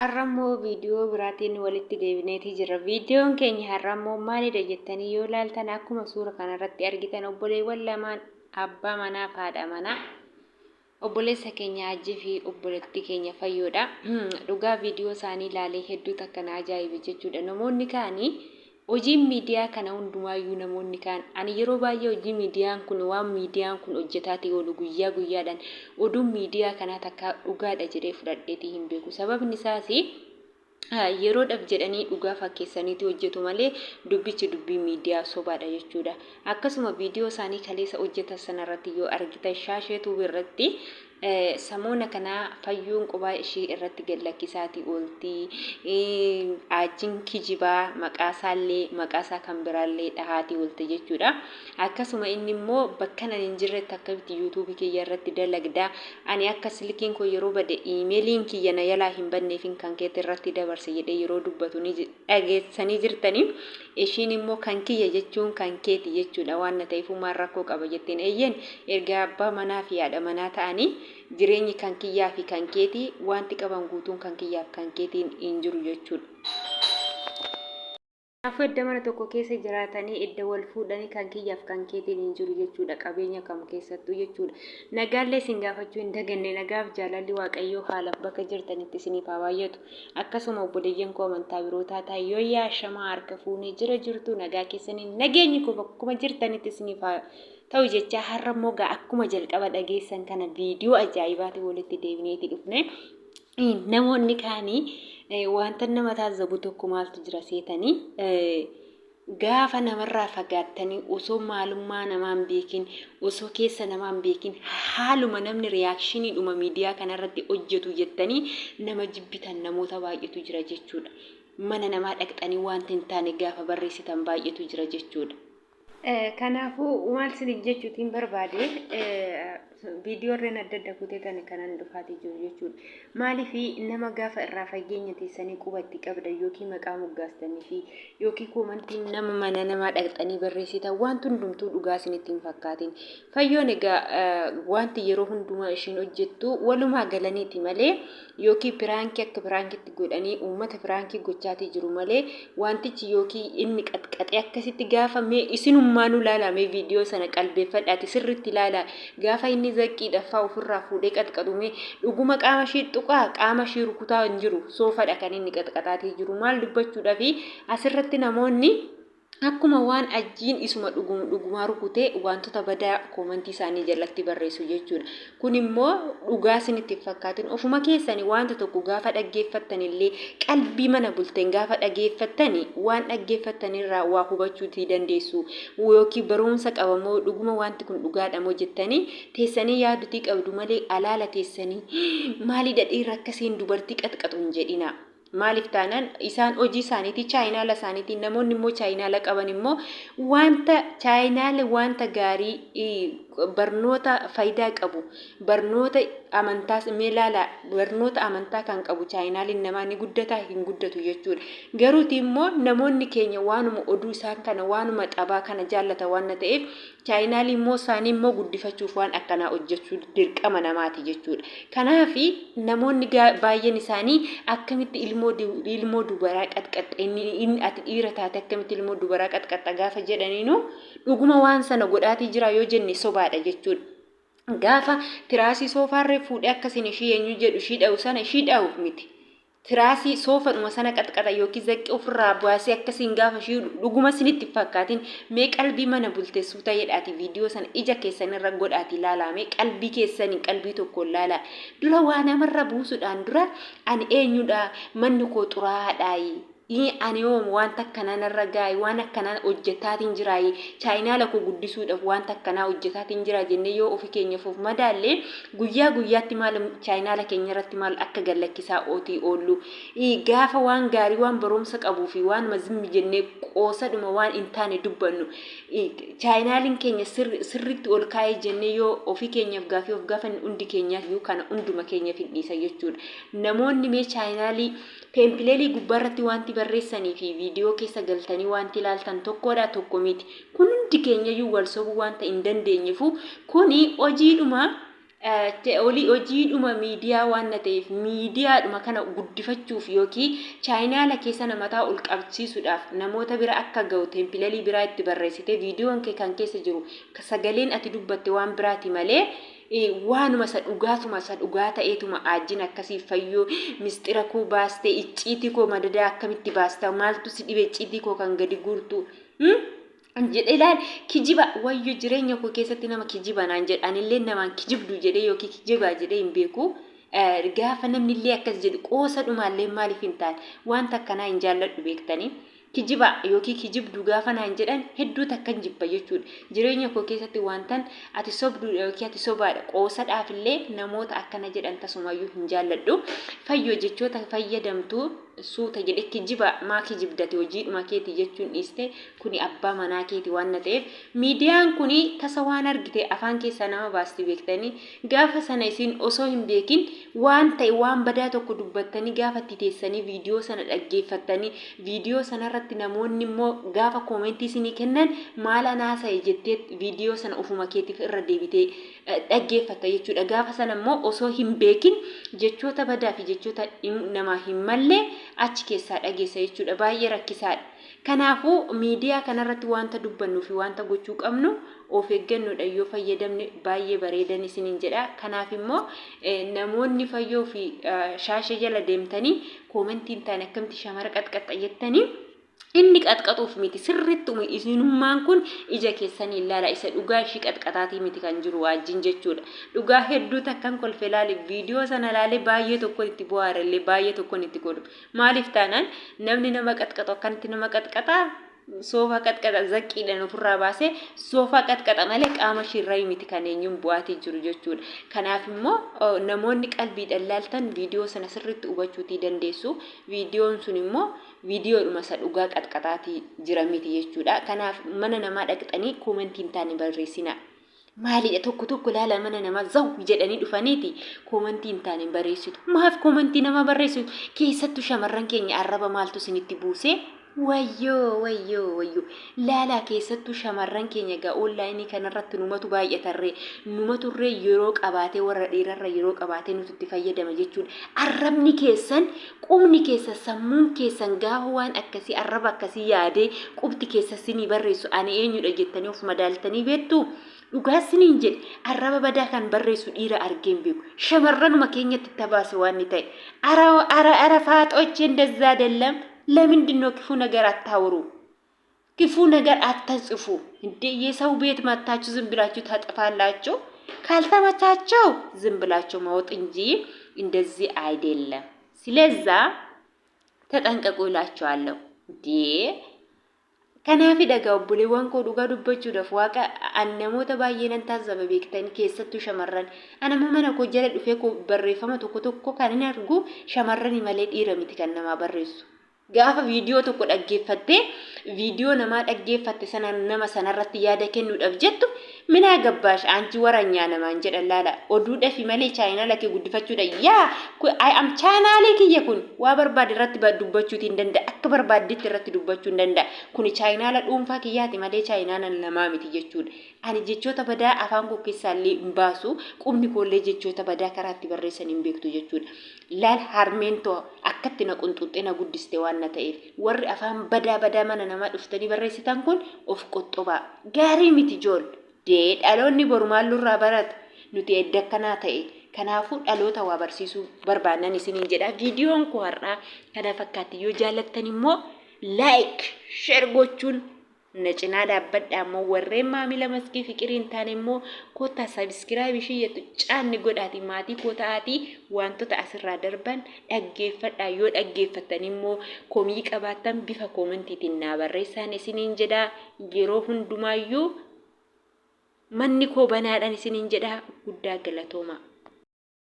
Har'a immoo viidiyoo biraatiin walitti deebineetii jirra. Viidiyoon keenya har'a immoo maalidha jettanii yoo ilaaltan akkuma suura kanarratti argitan obboleewwan lamaan abbaa manaa fi haadha manaa obboleessa keenya Hajjii fi obboleettii keenya Fayyoodha. Dhugaa viidiyoo isaanii ilaalee hedduu takka na ajaa'ibe jechuudha. Namoonni kaanii Hojiin miidiyaa kana hundumaayyuu namoonni kaan ani yeroo baay'ee hojii miidiyaan kun waan miidiyaan kun hojjetaatii oolu guyyaa guyyaadhaan oduun miidiyaa kanaa takkaa dhugaadha jedhee fudhadheetii hin beeku. Sababni isaas yeroodhaaf jedhanii dhugaa fakkeessaniiti hojjetu malee dubbichi dubbii miidiyaa sobaadha jechuudha. Akkasuma viidiyoo isaanii kaleessa hojjetan sanarratti yoo argitan Shaashee Tuubii irratti Samoona kana fayyoon qobaa ishii irratti gad lakkisaatii oolti. Aajjin kijibaa maqaasaallee maqaasaa kan biraallee dhahaatii oolte jechuudha. Akkasuma inni immoo bakkan ani hin jirretti akkamitti yuutuubii kiyya irratti dalagda ani akka silkiin koo yeroo bade iimeeliin kiyya na jalaa hin badneefin kan keetti irratti dabarse jedhee yeroo dubbatu ni dhageessanii jirtanii. Ishiin immoo kan kiyya jechuun kan keeti jechuudha waan na ta'eefuu maal rakkoo qaba jetteen eeyyeen erga abbaa manaa fi haadha manaa ta'anii jireenyi kan kiyyaa fi kan keeti wanti qaban guutuun kan kiyyaaf kan keetiin hin jiru jechuudha. Kanaafuu edda mana tokko keessa jiraatanii edda wal fuudhanii kan kiyyaaf kan keetiin hin jiru jechuudha qabeenya kam keessattuu jechuudha. Nagaallee isin gaafachuu hin daganne nagaaf jaalalli Waaqayyoo haalaaf bakka jirtanitti isiniif haa baay'atu. Akkasuma obboleeyyan koo amantaa biroo taataan yooyyaa ashamaa harka fuunee jira jirtu nagaa keessanii nageenyi koo bakkuma jirtanitti isiniif haa ta'u jechaa har'a immoo gaa akkuma jalqaba dhageessan kana viidiyoo ajaa'ibaatiin walitti deebineeti dhufne. Namoonni kaanii wanta nama taazzabu tokko maaltu jira seetanii Gaafa namarraa fagaattanii osoo maalummaa namaa hin beekin, osoo keessa namaa hin beekin haaluma namni riyaakshiniidhuma miidiyaa kanarratti hojjetu jettanii nama jibbitan namoota baay'eetu jira jechuudha. Mana namaa dhaqxanii wanta hin taane gaafa barreessitan baay'eetu jira jechuudha. Kanaafuu maal isiniin jechuutiin barbaade viidiyoorreen adda adda kutee tani kanan dhufaatii jiru jechuudha. Maaliif nama gaafa irraa fageenya teessanii quba itti qabdan yookiin maqaa moggaastanii fi yookiin koomantiin nama mana namaa dhaqxanii barreessitan wanti hundumtuu dhugaa isinitti hin fakkaatin. Fayyoon egaa wanti yeroo hundumaa ishiin hojjettu walumaa galaniiti malee yookiin piraankii akka piraankitti godhanii uummata piraankii gochaatii jiru malee wantichi yookiin inni qaxqaxee akkasitti gaafa mee isinummaanuu ilaalaa mee viidiyoo sana qalbeeffadhaati sirriitti ilaalaa gaafa inni zaqqiidhaffaa ofirraa fuudhee qaxqaxu mee dhuguma qaama ishii tuqaa qaama ishii rukutaa hin jiru soofadha kan inni qaxqaxaatii jiru maal dubbachuudhaafi asirratti namoonni Akkuma waan ajjiin isuma dhugumaa rukutee wantoota badaa koomantii isaanii jalatti barreessu jechuudha. Kun immoo dhugaa isinitti hin fakkaatin. Ofuma keessanii wanta tokko gaafa dhaggeeffattan illee qalbii mana bulteen gaafa dhaggeeffattani waan dhaggeeffattan irraa waa hubachuutii dandeessu. Yookiin barumsa qaba moo dhuguma wanti kun dhugaadha moo jettanii teessanii yaadutii qabdu malee alaala teessanii maalidha dhiirri akkasiin dubartii qaxqaxu hin jedhina. Maaliif taanaan isaan hojii isaaniitii chaayinaala isaaniitii namoonni immoo chaayinaala qaban immoo wanta chaayinaala wanta gaarii barnoota faayidaa qabu barnoota amantaas mee ilaalaa barnoota amantaa kan qabu chaayinaaliin namaa ni guddataa hin guddatu jechuudha. Garuuti immoo namoonni keenya waanuma oduu isaan kana waanuma xabaa kana jaallata waan ta'eef Chaayinaalii immoo isaanii immoo guddifachuuf waan akkanaa hojjechuu dirqama namaati jechuudha. Kanaaf namoonni baay'een isaanii akkamitti ilmoo ilmoo dubaraa qaxqaxxa inni inni ati dhiira taate akkamitti ilmoo dubaraa qaxqaxxa gaafa jedhaniinu dhuguma waan sana godhaatii jira yoo jenne sobaadha jechuudha. Gaafa tiraasii soofaarree fuudhee akkasiin ishii eenyu jedhu ishii dha'u sana ishii dha'uuf miti. Tiraasii soofadhuma sana qaxqaxa yookiin zaqqii ofirraa baasee akkasiin gaafa ishii dhuguma isinitti hin fakkaatin mee qalbii mana bulte suuta jedhaati viidiyoo sana ija keessan irra godhaati ilaalaa mee qalbii keessaniin qalbii tokkoon laalaa dura waa namarra buusuudhaan dura ani eenyudha manni koo xuraa'aadhaayi ani hoo wanta akkanaa narra gaayi waan akkanaa hojjetaatiin jiraayi chaayinaala koo guddisuudhaaf wanta akkanaa hojjetaatiin jira jennee yoo ofi keenyaaf of madaalle Guyyaa guyyaatti maal chaayinaala keenya irratti maal akka gad lakkisaa ootii oollu gaafa waan gaarii waan baroomsa qabuu fi waanuma zimmi jennee qoosadhuma waan hin taane dubbannu chaayinaaliin keenya sirriitti ol kaa'ee jennee yoo ofii keenyaaf gaafii of gaafanne hundi keenyaaf iyyuu kana hunduma keenyaaf hin dhiisa jechuudha. Namoonni mee chaayinaalii teempileelii gubbaarratti wanti barreessanii fi viidiyoo keessa galtanii wanti ilaaltan tokkodha tokko miti. Kun hundi keenyayyuu wal sobuu wanta hin dandeenyefu kuni hojiidhuma Olii hojiidhuma miidiyaa waan na ta'eef miidiyaadhuma kana guddifachuuf yookiin chaayinaala kee sana mataa ol qabsiisuudhaaf namoota bira akka ga'u teempilalii biraa itti barreessitee viidiyoon kee kan keessa jiru sagaleen ati dubbatte waan biraati malee waanuma isa dhugaatuma isa dhugaa ta'eetuma aajjin akkasii fayyoo misxira koo baastee icciitii koo madadaa akkamitti baasta maaltu si dhibe icciitii koo kan gadi guurtu jedhe ilaal kijiba wayyo jireenya koo keessatti nama kijiba naan jedhe anillee namaan kijibdu jedhee yookiin kijibaa jedhee hin beeku. Gaafa namni illee akkas jedhu qoosa dhumaallee maaliif hin taane wanta akkanaa hin jaalladhu beektanii. Kijiba yookiin kijibdu gaafa naan jedhan hedduu takkan jibba jechuudha. Jireenya koo keessatti wantan ati sobduudha yookiin ati sobaadha qoosadhaaf illee namoota akkana jedhan tasumayyuu hin jaalladhu. Fayyoo jechoota fayyadamtu suuta jedhe kijiba maa kijibdate hojiidhuma keeti jechuun dhiiste kuni abbaa manaa keeti waan na ta'eef miidiyaan kuni tasa waan argite afaan keessaa nama baasti beektanii gaafa sana isin osoo hin beekin waan ta'e waan badaa tokko dubbattanii gaafa itti teessanii viidiyoo sana dhaggeeffattanii viidiyoo sanarratti namoonni immoo gaafa koomentii isinii kennan maal anaasa'e jettee viidiyoo sana ofuma keetiif irra deebitee dhaggeeffatta jechuudha. Gaafa sana immoo osoo hin beekin jechoota badaa fi jechoota namaa hin malle achi keessaa dhageessa jechuudha. Baay'ee rakkisaadha. Kanaafuu miidiyaa kanarratti wanta dubbannuu fi wanta gochuu qabnu of eeggannoodhaan yoo fayyadamne baay'ee bareedan isiniin jedha. Kanaaf immoo namoonni fayyoo fi shaashee jala deemtanii koomentii hin taane akkamitti shamara qaxqaxxa jettanii inni qaxqaxuuf miti sirriitti isinummaan kun ija keessanii ilaala isa dhugaa ishii qaxqaxaatii miti kan jiru waajjin jechuudha. Dhugaa hedduu takkan kolfe ilaale viidiyoo sana ilaale baay'ee tokkoon itti bohaarellee baay'ee tokkoon itti godhu. Maaliif taanaan namni nama qaxqaxu akkanatti nama qaxqaxaa soofaa qaxqaxa zaqqiidhaan ofirraa baasee soofaa qaxqaxa malee qaama ishiirraa miti kan eenyuun bu'aatii jiru jechuudha. Kanaaf immoo namoonni qalbiidhaan laaltan viidiyoo sana sirriitti hubachuutii dandeessu. Viidiyoon sun immoo viidiyoodhuma isa dhugaa qaxqaxaatii jira miti jechuudha. Kanaaf mana namaa dhaqxanii koomentii hin taane barreessinaa. Maalidha tokko tokko ilaala mana namaa zaw jedhanii dhufaniiti koomantii hin taane barreessitu. Maaf koomantii nama barreessitu? Keessattuu shamarran keenya arraba maaltu isinitti buusee? Wayyoo wayyoo wayyoo laalaa keessattuu shamarran keenya egaa onlaayinii kanarratti numatu baay'atarree numaturree yeroo qabaatee warra dhiirarra yeroo qabaatee nuti itti fayyadama jechuudha. Arrabni keessan qubni keessan sammuun keessan gaafa waan akkasii arraba akkasii yaadee qubti keessan sinii barreessu ani eenyudha jettanii of madaaltanii beektuu? Dhugaa siniin jedhe arraba badaa kan barreessu dhiira argee hin beeku. Shamarranuma keenyatti itti baase waan ni ta'e. Ara ara ara faaxoochi እንደዛ አይደለም። ለምንድን ነው ክፉ ነገር አታውሩ? ክፉ ነገር አትጽፉ። እንዴ የሰው ቤት መታችሁ ዝም ብላችሁ ታጠፋላችሁ። ካልተመቻቸው ዝም ብላችሁ ማወጥ እንጂ እንደዚህ አይደለም። ስለዛ ተጠንቀቁ እላችኋለሁ። እንዴ Kanaafi dhagaa obboleewwan koo dhugaa dubbachuudhaaf waaqa an namoota baay'ee nan taasisama beektan keessattuu shamarran. An amma mana koo jala dhufee koo barreeffama tokko tokko kan hin argu shamarrani malee dhiira miti kan namaa barreessu. Gaafa viidiyoo tokko dhaggeeffattee viidiyoo namaa dhaggeeffatte sana nama sanarratti yaada kennuudhaaf jettu minaa gabbaash aanchi waranyaa namaan jedhan laala oduudhafi malee chaayinaala kee guddifachuudha yaa I am chaanaalee kiyya kun waa barbaade irratti dubbachuuti hin danda'a akka barbaaddetti irratti dubbachuu hin danda'a kuni chaayinaala dhuunfaa kiyyaati malee chaayinaala namaa miti jechuudha ani jechoota badaa afaan koo keessaallee hin baasu qubni koollee jechoota badaa karaa itti barreessan hin beektu jechuudha laal harmeen too akkatti na qunxuxxee na guddiste waan na ta'eef warri afaan badaa badaa mana namaa dhuftanii barreessitan kun of qoxxobaa gaarii miti jool dee dhaloonni boru maallurraa barata nuti edda akkanaa ta'e kanaafuu dhaloota waa barsiisuu barbaannan isiniin jedha viidiyoon koo har'aa kana fakkaatti yoo jaallattan immoo like share gochuun na cinaa dhaabbadhaa immoo warreen maamila maskii fiqirii hin taane immoo kottaa subscribe ishii jettu caanni godhaati maatii koo ta'aatii wantoota asirraa darban dhaggeeffadhaa yoo dhaggeeffattan immoo komii qabaattan bifa koomentiitiin naa barreessaan isiniin jedhaa yeroo hundumaayyuu manni koo banaadhaan isiniin jedhaa guddaa galatooma.